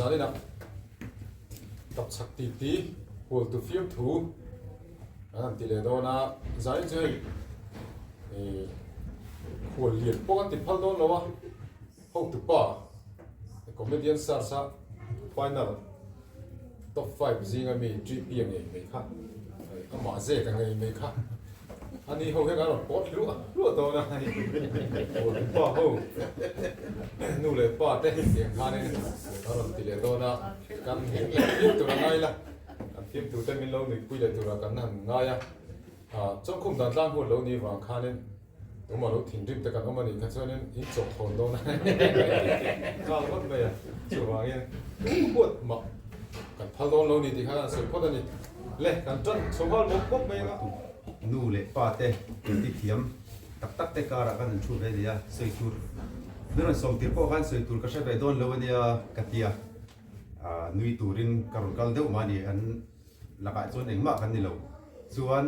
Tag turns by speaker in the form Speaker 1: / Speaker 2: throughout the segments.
Speaker 1: zaninah tapchhak titi hualtu fiamthu kan han ti leh dawn a, zanin chu hei ih khual lian pawh kan ti phal dawn lo a, hotupa comedian search a final Top five zinga mi GP a ngei mai kha, amah zek a ngei mai kha. Ani ho hian a rawn pawt hluah hluah dawn a, hei pa ho nu leh pa te tiang khanin a rawn ti leh dawn a, kan hlim leh viau tur a ngai la, kan fimtu te min lo nuihpui leh tura kan han ngai a, chawngkhum dan tlang huat lo ni vang khanin Tumah lo thinrim te kan awm a nih kha chuanin in chawk thawn dawn a nghal ngawt mai a, chuvangin huat mah kan phal dawn lo ni tih kha kan sawi phawt a ni. Le, kan tan chho nghal bawk bawk mai anga.
Speaker 2: Nu leh pa te inti thiam tak tak te karah kan han thu ve nia, sawi tur min rawn sawm tir pawh khan sawi tur ka hre ve dawn lo a nia ka ti a, nui turin ka rawn kal deuh mah a ni, an lakah chuan engmah kan ni lo chuan.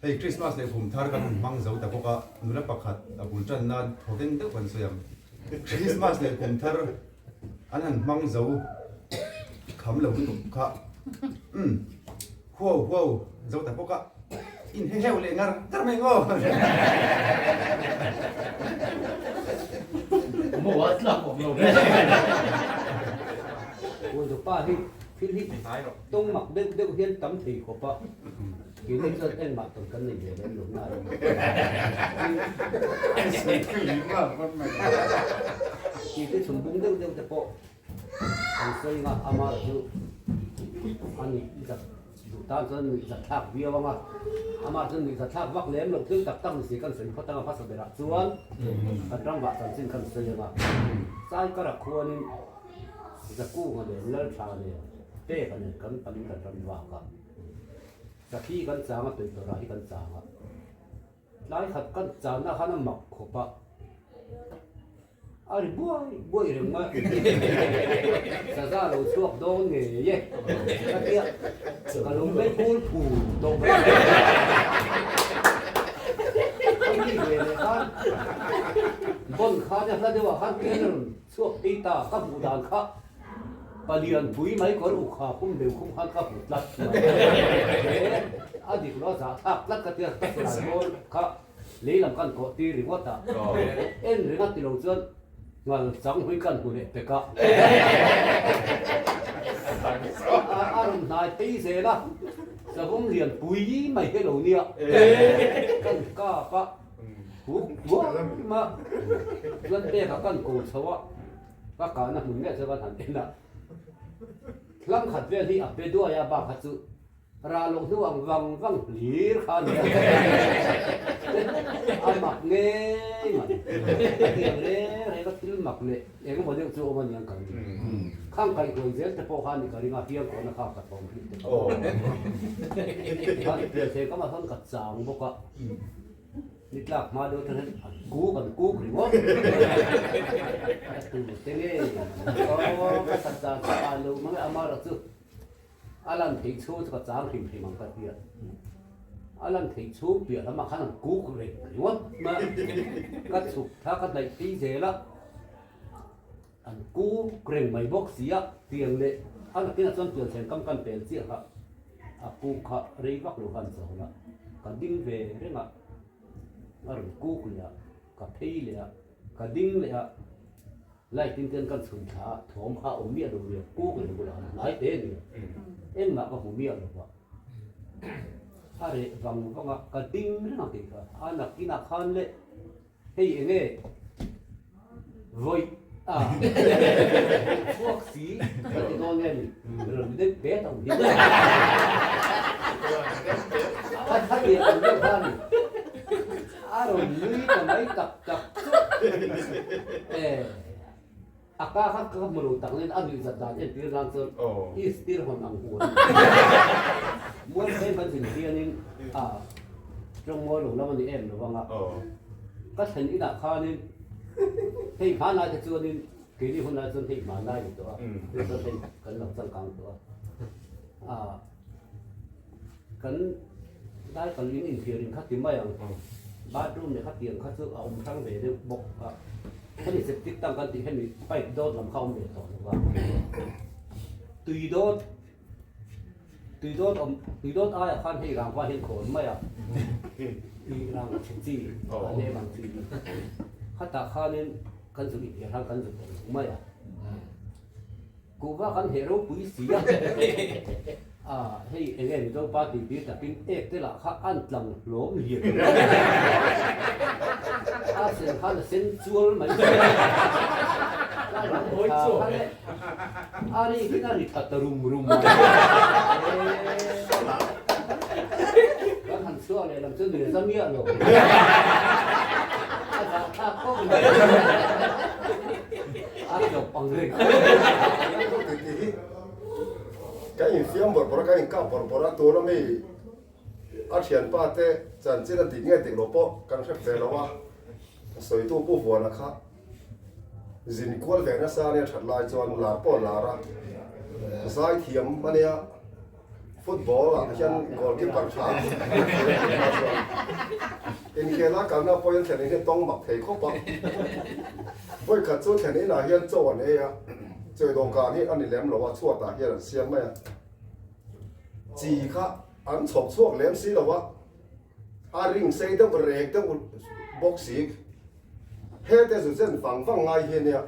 Speaker 2: Hei Christmas leh kum thar kan hun hmang zo ta bawk a, nula pakhat a bul tan nan thawveng deuh kan sawi ang. Christmas leh kum thar an han hmang zo kham lo lutuk kha umm huau huau zo ta bawk a, in he heu leh ngar ngar mai ngaw.
Speaker 3: Maw a tlak awm lo hle.
Speaker 4: Puidupa hi thil hi tawng mak deuh deuh hian tam thei khawp a. Keini chuan engmah tawn kan nei ve lem lo na Ti te chhum bung deuh deuh te pawh kan sawi nga ama chu a nuih zat duh tan chuan nuih zat thlak viau anga ama chuan nuih zat thlak vak lem lo thil tak tak ni si kan sawi phawt anga hmasa berah chuan kan ram vah chanchin kan sawi anga Saikara khuanin Zakunga nen Laltha nen Peka nen kan panin kan ram vak a. Sakhi kan chang a, tuitawrah hi kan chang a. Tlai khat kan channa khan a mak khawp a, a ri buai buai reng mai a. Saza lo chhuak dawn ngei e ka tia, ka lo mei kul phur tawh mai. Ka mi ve leh khan bon khan a hla deuhah khan pian a rawn chhuak phei ta, ka hmuh dan kha. Palian pui mai kawr uk ha khum deuh khum khan ka hmu tlat mai. He a dik lo a zah thlak tlat ka tia ka silai mawl kha lei lam kan kawh tir ringawt a, en ringa ti lo chuan ngal chang hui kan hmu leh pek a. A rawn hnai phei zel a, savawm lian pui mai hi lo nia kan kap a, huk duai ma chuan pek a kan ko chho a. Ka kahna hmun ngei chuan han en a, hlang khat vel hi a pe duai a, bak kha chu rah loh hnu ang vang vang hlir kha a ni a, a mak ngei mai. A tiang reng reng a thil mak leh eng emaw deuh chu awm a niang ka ring. Khang kaihhuai zel te pawh kha a ni ka ring a, hiang kawhna kha ka thawm hrim te kha. Khan pianthei kamah sawn ka chang bawk a. Ni tlak hma deuh atang hian an kuk an kuk ringawt. Ka tu te nge aw ka sat dan chu a lo mang e amara chu a lan theih chhung chu ka chang hrim hrim ang ka tia. A lan theih chhung piah lamah khan an kuk reng ringawt mai a. Ka chhuk thla ka hnaih phei zel a. An kuk reng mai bawk si a, tiang leh a nakinah chuan pianchhen kam kan pel chiah kha a kuk kha rei vak lo khan chawl a, ka ding ve reng a, a rawn kuk leh a, ka phei leh a, ka ding leh a, light in ten kan chhun thla a, thawm kha a awm miah lo nia, kuk leh bulah an hnai te nia, engmah ka hmu miah lo va, a reh vang vang a, ka ding reng a kei kha, a nakinah khan leh. Hei eng nge vawi a chhuak si ka ti dawn nge ni rawn deuh pet ang hi a tha leh ang deuh kha ni a rawn nui ta mai tak tak chu e a ka kha ka hmu lo tak nen a nuih zat dan entir nan chuan istir hawn ang hu a ni mual phei kan zin hianin a tawng mawi lo lam a ni em lo vang a ka thlen inah khanin hei hmanlai te chuanin keini hunlai chuan hei hmanlai ni tawh a chuan hei kan lo changkang tawh a kan dai kal in inthiar in kha ti mai ang bathroom leh khatiang kha chu a awm hrang ve deuh bawk a. Hemi septic tank kan tih hemi pipe dawt lam kha a awm ve tawh lo va. Tui dawt tui dawt awm tui dawt aiah khan hei rangva hian khawn mai a, i rang chhe chi a lem ang chi hi. Khatah khanin kan zuk inhliah khan kan zuk awm mai a. Kuhva kan heh ropui si a, a hei enge Mizo party tir takin ek te lah kha an tlang hlawm lian a sen khan a sen chual mai a ri khin a ri tha ta rum rum mai kan han chhuak leh lam chu nuih a za miah lo a zahthlak khawp mai. A tlawp ang reng.
Speaker 5: Ti ti hi kan infiam bawrh bawrh a, kan inkap bawrh bawrh a, tuna mi a thianpa te chanchin a dik nge dik lo pawh kan hre ve lo a, sawitu Pu Vuana kha zin kual ve nasa ania that lai chuan lar pawh a lar a, zaithiam ania. Football ah hian goalkeeper tha chuan inkhel a kalna pawhin thlen in hi tawng mak thei khawp a. Vawikhat chu thlen inah hian chaw an ei a, chawi dawhkan hi a ni lem lo a, chhuat ah hian an siam mai a. Chi kha an chhawp chhuak lem si lo a, a ring sei deuh rek deuh bawk si. Hete zu zen vang vang ngai hi ania.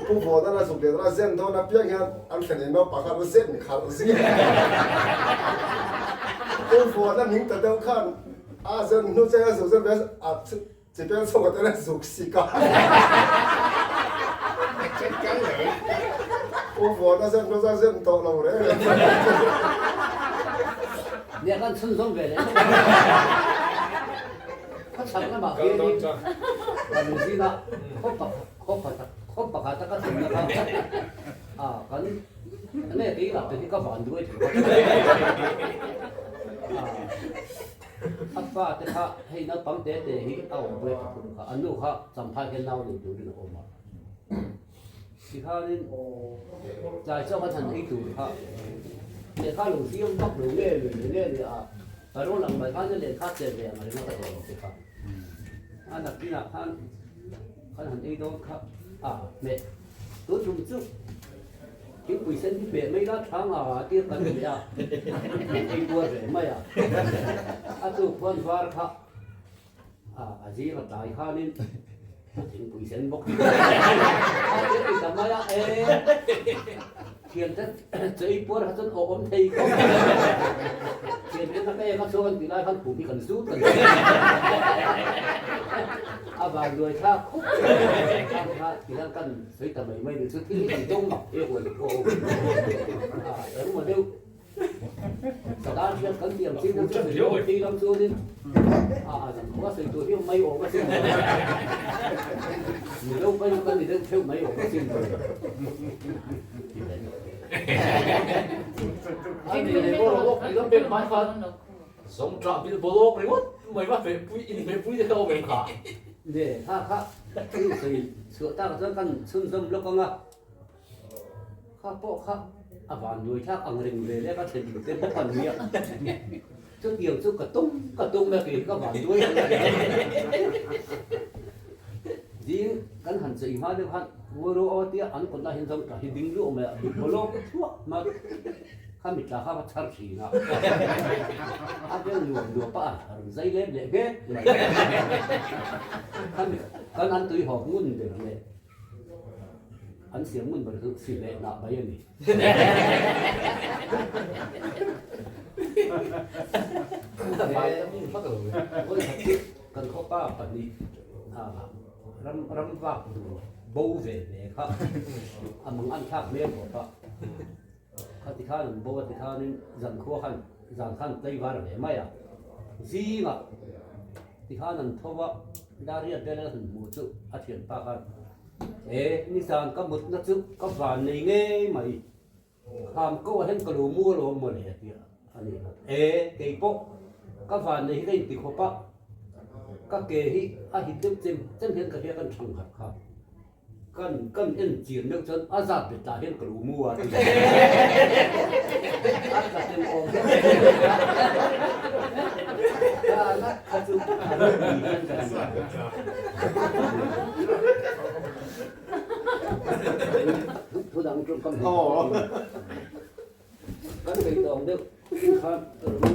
Speaker 5: Pu Vuanan a zuk leh dawn a zen dawn apiang hian an thlen in naupang khan a zen khalh zia. Pu Vuana ning ta deuh khan a zen hnu cheng a zuk zen ve a chi peng chhawk a tel a zuk sik a. Pu Vuana zen hnu chuan zen tawh lo reng reng.
Speaker 4: Nia kan chhunzawm ve leh. Khawchhak lamah hianin kan zinah khaw pakhat a ka thlenna kha a kan nge kei lah te hi ka van duai thei bawk a a fa te kha hei naupang te te hi a awm buai pathum kha a nu kha champhai hian nau nei turin a awm a tikhanin tlai chaw kan han ei tur kha lehkha lo siam vak lo nge ni nge ni a Parawl ang mai khan lehkha che ve ang ringawt a tawh te kha. A nakinah khan kan han ei dawn kha a hmeh tun tum chu thingpui sen hi hmeh mai la thang a tir kan hmeh a ei puar ve mai a a tu khuan var kha a a zir a tlai khanin thingpui sen bawk a tir ti ta mai a e Thiante chu ei puar kha chuan awh awm thei khawp mai. Thiante na ka em a chuan tih lai khan khum hi kan zut kan a van luai thlak khawp mai. Khang kha ti hian kan sawi ta mai mai ni chu thil hi kan tawng mak thei huai pawh a awm. A engmaw deuh Sadan hian kan ti ang chi chu sawi lo thei lam chuanin a a zan khua sawi tur hi mai awm asin. Mizo paih chu kan ni deuh theuh mai awm asin.
Speaker 3: Zawng ṭah bil bawlawk ringawt mai va hmehpui inhmehpui te kha awm em kha?
Speaker 4: Ne, kha kha thil sawi chhuah tak chuan kan chhunzawm lawk ang a. Kha pawh kha a van nuai thlak ang reng ve leh ka thlen in te bawk an nia. Chutiang chu ka tum ka tum a kei ka van nuai ang reng. Zing kan han chei hma deuh khan Ngawi aw tia an kawt lah hian zawng tah hi ding luah mai a bik bawlawk thuak hma kha mitla kha va chhar thin a. A vel nuam nuam pah a rawn zai lem leh nghet mai. Khami kan an tui hawk ngun ber leh. An siam ngun ber chu si leh nah mai a ni. Kan khawpa pahnih ram ram vak dur bo ve ve kha a mang an thlak hmel khawp a. Khati khan an bo a ti khanin zan khua khan zan khan tlaivar ve mai a. Zingah ti khan an tho a. Dariat vel a han hmuh chu a thianpa khan, E, nizan ka mutna chu ka van nei ngei mai, kham ko ah hian ka lo mu alawm mawle a ti a ni. E, kei pawh ka van nei hi ka inti khawp a, ka ke hi a hit deuh chem chem hian ka hria kan thang harh kha. Kan kan en chian deuh chuan a zat bet lah hian ka lo mu a ti. A tla tel awm hle mai. Ka ngat kha chu a lo ti hian ka hria. tawng deuh khan Roman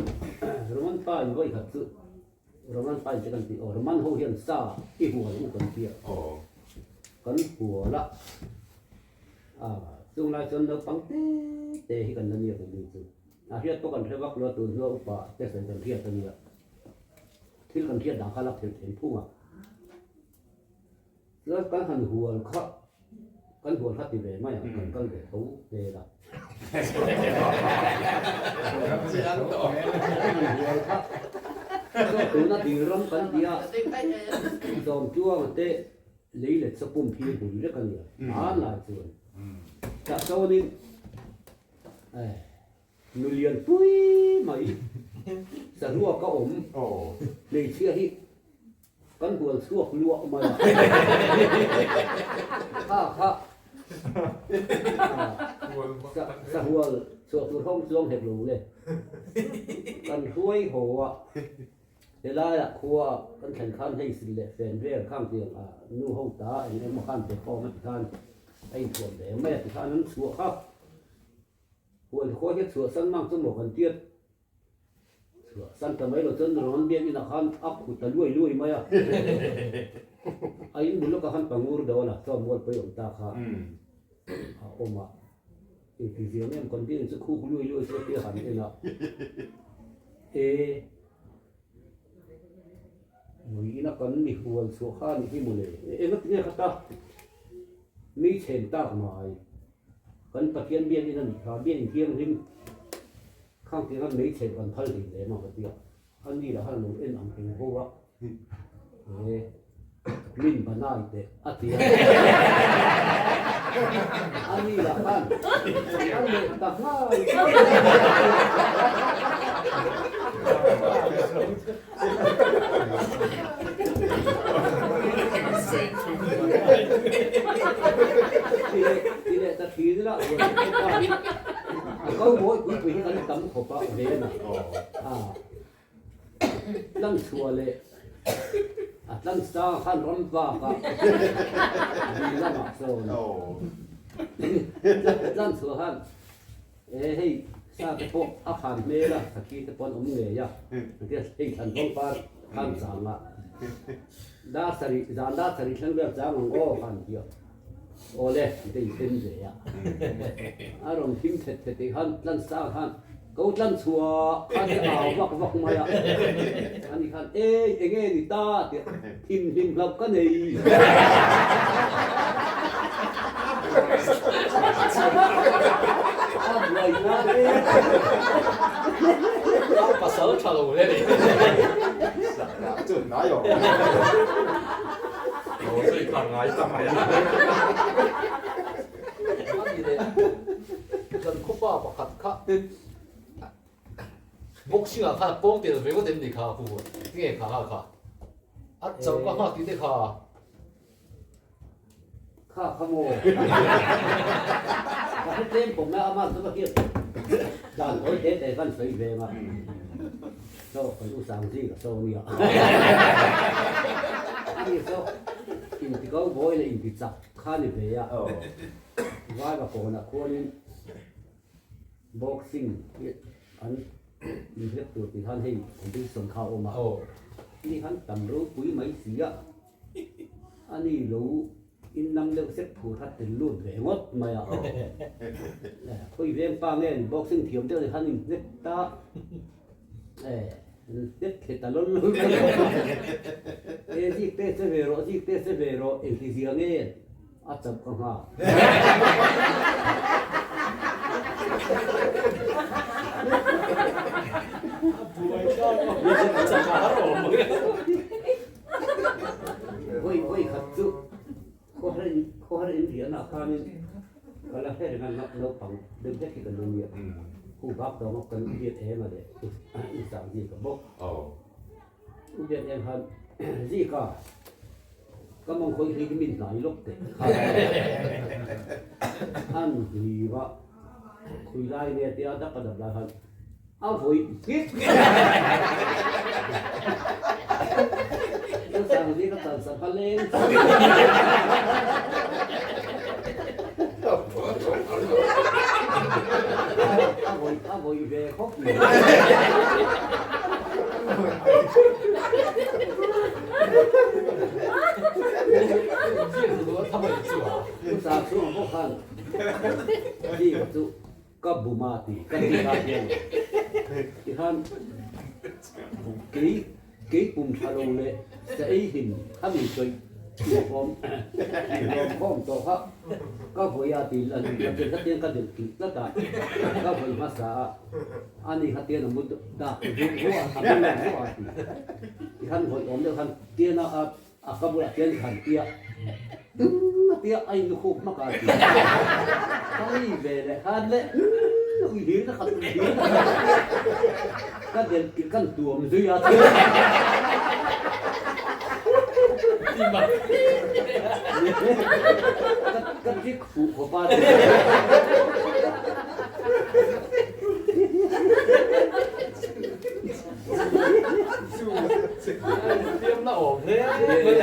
Speaker 4: Roman pa in vawi khat chu Roman pa in te kan tih aw Roman ho hian sa i hual u kan tia kan hual a a chung lai chuan naupang te te hi kan la nia kan ni chu a hriat pawh kan hre vak lo a tun hnua upa te sawi kan hriat a nia thil kan hriat dan kha a lak theih thei phung a. Chuan kan han hual kha, kan hual kha ti ve mai ang, kan kal ve tho hmel a. Kan han hual kha, chuan tuna dil ram kan ti a, Zawmtluanga te lei let saw pum phir hmui vek a nia, hmanlai chuan. Tah sawnin, eh. Nu lian pui mai saruak a awm hmeichhia hi kan hual chhuak luah mai a, kha kha sahual chhuah tur hawng chuang hek lo le, kan hruai haw a, helaiah khua kan thlen khan hei sil leh fen vel khang tiang a nu ho ta eng emaw khan pe khawm a ti khan a inthuam ve mai a ti khan an chhuah kha. Huan khua hi chhuah san mang chu maw kan tiat chhuah san ta mai lo chuan rawn biak inah khan a khu ta luai luai mai a, a in bul lawkah khan pangur deuh a la chuan mualpui awm ta kha a awm a, engtiziang em kan biak in chu khuk luai luai se tia han en a, e mui ina kan mi hual chhuah kha a nih hi mawle, engatinge kha ta mi chhen tak mai. Kan Pathian biakinn a nih kha, biakinn thianghlim khang tih khan meichher kan phal hlei lem ang ka ti a, a ni lah khan a lo en ang eng ho a, he min banai teh a ti a, a ni lah khan a leh ta nghal. Ti leh ta thin ila a ko mawi pui pui hi kan tam khawp a ven a tlang chhuah leh a tlang sang khan ram vak a dil lamah sawn tlang chhuah khan E hei, sa te pawh a khan hmel a, sakhi te pawh an awm ngei a, engtia hei thlan vawng par khan chang a, dar sarih, zan dar sarih thleng vel chang ang aw khan ti a, aw le an te inthen ve a, a rawn him thet thet tih khan tlan sang khan ko tlan chhuah khan te au vak vak mai a, ani khan ei enge ni ta tih a, thim hlim hlauh ka nei.
Speaker 3: Pasal tha lo hle ni.
Speaker 2: Chu nai aw.
Speaker 3: Aw zui khan ngai ta mai a. Ani leh kan khawpa pakhat kha Boxing ah khan a pawng tel ve ngawt em ni kha pu tinge kha kha kha a chauh ka nghak tih te kha.
Speaker 4: Kha kha maw? Ka hre tlem pawm mai a, amah chu ka hriat dan tawi te te khan sawi ve ang a. Saw kan u Sangzi ka saw nia. Ani saw inti cowboy leh inti chak kha ni ve a. Vaiva kawnah khuanin boxing hi an inhlep tur tih khan hei competition kha a awm a. Ni khan tam ropui mai si a. A ni lo in nam deuh sek phur kha tel lut ve ngawt mai a. Khawi veng pa nge ni boxing thiam deuh ni khan in hnek ta eh hnek thla ta lawl lawl mai a. E zik te che ve rawh zik te che ve rawh engti zia nge a chauh ka nghak.
Speaker 3: A buai thlak a chak a har awm mai a.
Speaker 4: Vawi vawi khat chu khawhar in khawhar in riahna ah khanin ka la hre reng a naupang deuh hlek hi kan lo nia hu bak tawng a kan biak eng a leh u sang zik a bawk u biak eng khan zik a ka mawng khawi hli hi min hnai lawk teh khan an hliu a khawi lai nge tia dap a dap lai khan A vawi nghek. Zosangzi ka chan sangha leng. A vawi a vawi ve khawp mai. Chutah chhungah pawh khan Zika chu ka bum a ti ka ti ta hian tikhan kei kei pum tha lo leh sa ei hlim khami sawi hlawm hlawm khawm tawh kha ka vawi a ti la ka ti khatiang ka delh kilh tlat a ka vawi hmasa a ani khatiang a mu dak zu zu a a mu zu a ti tikhan vawi awm deuh khan tian a A ka bulah tian khan tia eng a tia a inlukhuk hmak a ti. Ka mi ve leh khan le ui hir na khat ui hir na khat ka delh kilh kan tuam zui a ti. Ka dik fuh khawp a ti.
Speaker 3: Fiamna awm hle mai.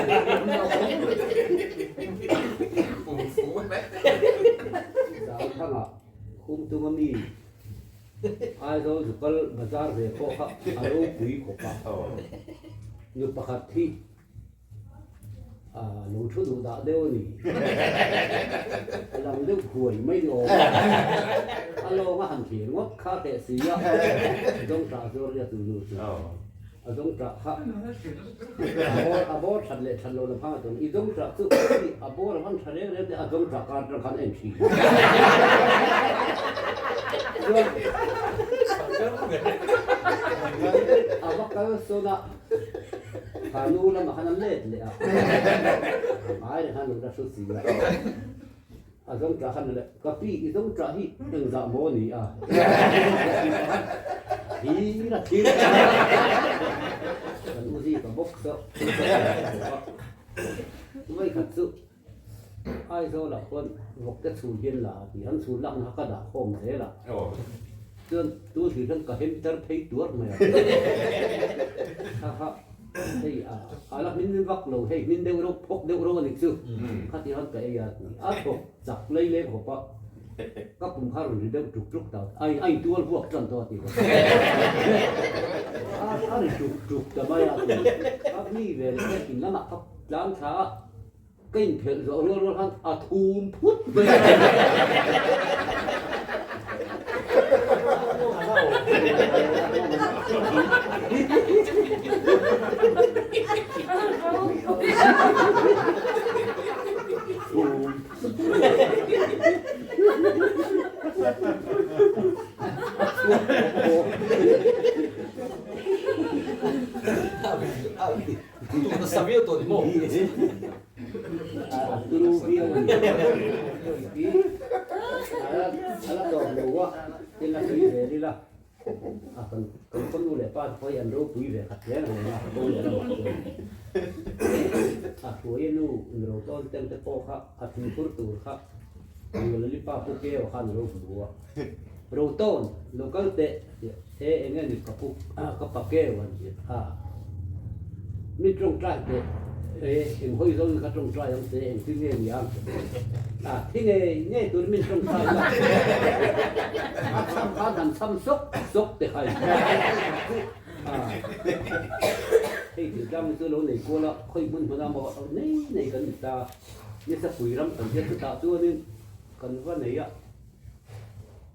Speaker 4: Zauthanga Khumtunga mi Aizawl Zukal bazar ve pawh kha a ropui khawp a. Nu pakhat hi lo thu duh dah deuh a ni. A lang deuh huai mai ni awm a. A lawng a han thlir ngawt kha teh si a, zawngṭah zuar nia tu nu chu. A zawngṭah kha a bawr ṭhat leh ṭhat lo lam khan a tawn. I zawngṭah chu a bawr a van ṭha reng reng teh a zawngṭah kar aṭang khan a en ṭhin. Chuan a va kal sawn a. Kha nu lamah khan a let leh a, a ngai reng khan lo la hru si a. A zawng ṭah khan le, Ka pi, i zawng ṭah hi engzah maw ni a? Thir a thir a. Kan u zi ka bawk saw a. Vawi khat chu Aizawlah khuan vawkte chhul hian la a ti, an chhul lakna kha ka dah khawm zel a. Chuan tu thlir hian ka hem ter phei tuar mai a. Kha kha hei a a la hmin vak lo hei hmin deuh reuh phawk deuh reuh a nih chu. Khati khan ka ei a ti. A thawk chak lei leng khawp a. Ka pum kha rawn ri deuh tuk tuk ta a a intual vuak tan tawh a ti. A a ri tuk tuk ta mai a ti. A mi ve leh te in lamah ka tlang thla a. Ka inphelh zawh rual rual khan a thum phut mai a.
Speaker 3: Tuna sa viau tawh ni maw?
Speaker 4: A turu viau a ni. A la tawp lo a, tin a sawi zel ila. A kan kan khaw nu leh pa te pawh hi an ropui ve khat reng reng a, bo leh lamah chuan. A hruai a nu inro tawn teng te pawh kha a thingphur tur kha Nulalipa pu Keo khan a lo hmu a. Rotawn, lo kal teh, he eng nge ni ka pu, ka pa keu an ti a. Mi tawngtai teh, e eng hawi zo in ka tawngtai ang che, engtin nge ni ang? A thi ngei ngei tur min tawngtai la. A chham khan han chham sawk sawk teh hai. A, hei thingtlang chu lo nei kual a, khawi hmun hmun a maw nei nei kan ni ta. Nisa pui ram kan hian chutah chuanin kan va nei a.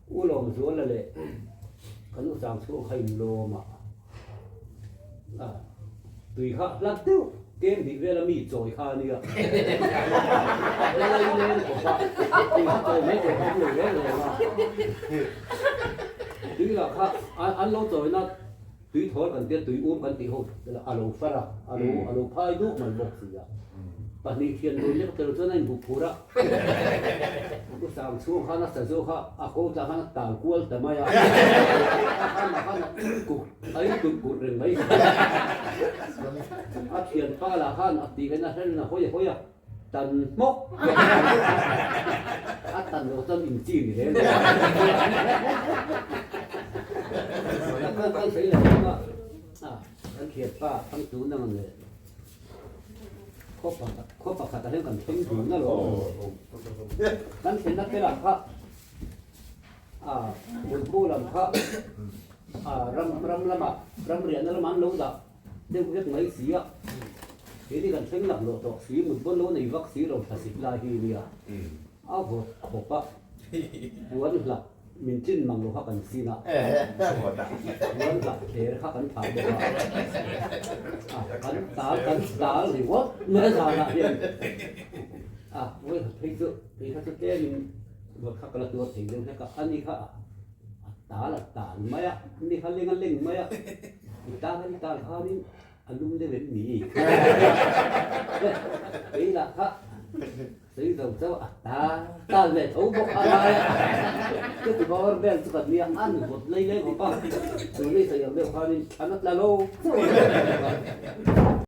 Speaker 4: U Lawmzuala leh kan u Changchhuang kha inlawm a, a tui kha hlat deuh kem hnih vela mi chawi kha a nia. A lai leng khawp a, tui kha chawi mai tur kha a awm lo reng reng a. Tui lah kha an lo chawina tui thawl kan tia tui um kan tih ho a lo far a, a lo a lo phai duk mai bawk si a. Pahnih thian dun lek tel chuan a inbuh phur a. U Sang chhung khan a sazu kha a ko tah khan a tal kual ta mai a, a khan a khan a kuk a in kut kut reng mai. A thianpa lah khan a tih khan a hrerin a hawi a hawi a, tan hmawk a tan loh chuan in chi ni reng reng a. Kan kal sawi lo ang a, kan thianpa thangtu nang leh Khaw pakhat ah hian kan thleng dun alawm. Kan thlenna te lah kha A mutbu lam kha a ram ram lamah ram riahna lamah an lo dah deuh vek mai si a, keini kan thleng lak loh tawh si, mutbu an lo nei vak si lo thlasik lai hi nia a vawt khawp a, puan hlak min chin mang lo kha kan sin a, puan hlak thler kha kan thah bawk a, a kan tal kan tal ringawt mai zanah hian a vawikhat phei chu kei kha chu tlemin Ruat kha ka la tuar thei deuh hlek a, ani kha a tal a tal mai a, ani kha leng a leng mai a, i tal i tal khanin a lum deuh em ni? Kei lah kha sawi zo chauh a tal tal ve tho bawk a lai a, chuti bawr vel chu kan nia, an vawt lei leng khawp a, tun i sawi ang deuh khanin thlan a tla lo chauh a.